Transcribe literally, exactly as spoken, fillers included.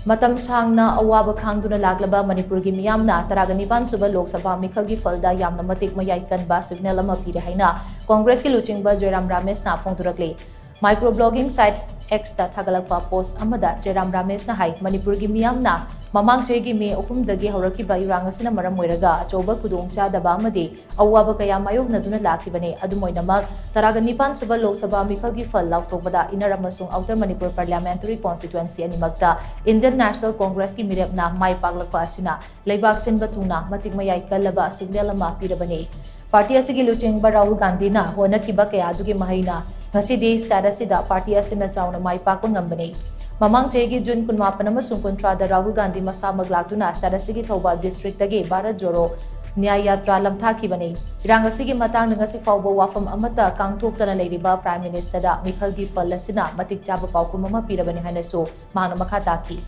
ꯃꯇꯝ ꯁꯥꯡꯅ ꯑꯋꯥꯕ ꯈꯥꯡꯗꯨꯅ ꯂꯥꯛꯂꯕ ꯃꯅꯤꯄꯨꯔꯒꯤ ꯃꯤꯌꯥꯝꯅ ꯇꯔꯥꯒ ꯅꯤꯄꯥꯟ ꯁꯨꯕ ꯂꯣꯛ ꯁꯚꯥ ꯃꯤꯈꯜꯒꯤ ꯐꯜꯗ ꯌꯥꯝꯅ ꯃꯇꯤꯛ ꯃꯌꯥꯏ ꯀꯟꯕ ꯁꯤꯒꯅꯦꯜ ꯑꯃ ꯄꯤꯔꯦ ꯍꯥꯏꯅ ꯀꯣꯡꯒ꯭ꯔꯦꯁꯀꯤ ꯂꯨꯆꯤꯡꯕ ꯖꯣꯏꯔꯥꯝ ꯔꯥꯃꯦꯁꯅ ꯐꯣꯡꯗꯣꯔꯛꯂꯤ꯫ ꯃꯥꯏꯀ꯭ꯔꯣ ꯕ꯭ꯂꯣꯒꯤꯡ ꯁꯥꯏꯠ ꯑꯦꯛꯁꯇ ꯊꯥꯒꯠꯂꯛꯄ ꯄꯣꯁ ꯑꯃꯗ ꯖꯣꯏꯔꯥꯝ ꯔꯥꯃꯦꯁꯅ ꯍꯥꯏ, ꯃꯅꯤꯄꯨꯔꯒꯤ ꯃꯤꯌꯥꯝꯅ ꯃꯃꯥꯡ ꯆꯍꯤꯒꯤ ꯃꯦ ꯑꯍꯨꯝꯗꯒꯤ ꯍꯧꯔꯛꯈꯤꯕ ꯏꯔꯥꯡ ꯑꯁꯤꯅ ꯃꯔꯝ ꯑꯣꯏꯔꯒ ꯑꯆꯧꯕ ꯈꯨꯗꯣꯡꯆꯥꯗꯕ ꯑꯃꯗꯤ ꯑꯋꯥꯕ ꯀꯌꯥ ꯃꯥꯌꯣꯛꯅꯗꯨꯅ ꯂꯥꯛꯈꯤꯕꯅꯤ꯫ ꯑꯗꯨꯝ ꯑꯣꯏꯅꯃꯛ, ꯇꯔꯥꯒ ꯅꯤꯄꯥꯟ ꯁꯨꯕ ꯂꯣꯛ ꯁꯚꯥ ꯃꯤꯈꯜꯒꯤ ꯐꯜ ꯂꯥꯎꯊꯣꯛꯄꯗ ꯏꯟꯅꯔ ꯑꯃꯁꯨꯡ ꯑꯥꯎꯇꯔ ꯃꯅꯤꯄꯨꯔ ꯄꯥꯔꯂꯤꯌꯥꯃꯦꯟꯇꯔꯤ ꯀꯣꯟꯁꯇꯤꯇ꯭ꯋꯦꯟꯁꯤ ꯑꯅꯤꯃꯛꯇ ꯏꯟꯗꯤꯌꯟ ꯅꯦꯁꯅꯦꯜ ꯀꯣꯡꯒ꯭ꯔꯦꯁꯀꯤ ꯃꯤꯔꯦꯞꯅ ꯃꯥꯏ ꯄꯥꯛꯂꯛꯄ ꯑꯁꯤꯅ ꯂꯩꯕꯥꯛ ꯁꯤꯟꯕ ꯊꯨꯡꯅ ꯃꯇꯤꯛ ꯃꯌꯥꯏ ꯀꯜꯂꯕ ꯁꯤꯒꯅꯦꯜ ꯑꯃ ꯄꯤꯔꯕꯅꯤ꯫ ꯄꯥꯔꯇꯤ ꯑꯁꯤꯒꯤ ꯂꯨꯆꯤꯡꯕ ꯔꯥꯍꯨꯜ ꯒꯥꯟꯙꯤꯅ ꯍꯣꯠꯅꯈꯤꯕ ꯀꯌꯥ ꯑꯗꯨꯒꯤ ꯃꯍꯩꯅ ꯉꯁꯤꯗꯤ ꯁ꯭ꯇꯦꯠ ꯑꯁꯤꯗ ꯄꯥꯔꯇꯤ ꯑꯁꯤꯅ ꯆꯥꯎꯅ ꯃꯥꯏ ꯄꯥꯛꯄ ꯉꯝꯕꯅꯤ꯫ ꯃꯃꯥꯡ ꯆꯍꯤꯒꯤ ꯖꯨꯟ ꯀꯨꯟꯃꯥꯄꯟ ꯑꯃꯁꯨꯡ ꯀꯨꯟꯊ꯭ꯔꯥꯗ ꯔꯥꯍꯨꯜ ꯒꯥꯟꯙꯤ ꯃꯁꯥꯃꯛ ꯂꯥꯛꯇꯨꯅ ꯁ꯭ꯇꯦꯠ ꯑꯁꯤꯒꯤ ꯊꯧꯕꯥꯜ ꯗꯤꯁꯇ꯭ꯔꯤꯛꯇꯒꯤ ꯚꯥꯔꯠ ꯖꯣꯔꯣ ꯅ꯭ꯌꯥꯌ ꯌꯥꯇ꯭ꯔꯥ ꯂꯝꯊꯥꯈꯤꯕꯅꯤ꯫ ꯏꯔꯥꯡ ꯑꯁꯤꯒꯤ ꯃꯇꯥꯡꯗ ꯉꯁꯤ ꯐꯥꯎꯕ ꯋꯥꯐꯝ ꯑꯃꯠꯇ ꯀꯥꯡꯊꯣꯛꯇꯅ ꯂꯩꯔꯤꯕ ꯄ꯭ꯔꯥꯏꯝ ꯃꯤꯅꯤꯁꯇꯔꯗ ꯃꯤꯈꯜꯒꯤ ꯐꯜ ꯑꯁꯤꯅ ꯃꯇꯤꯛ ꯆꯥꯕ ꯄꯥꯎꯈꯨꯝ ꯑꯃ ꯄꯤꯔꯕꯅꯤ ꯍꯥꯏꯅꯁꯨ ꯃꯍꯥꯛꯅ ꯃꯈꯥ ꯇꯥꯈꯤ꯫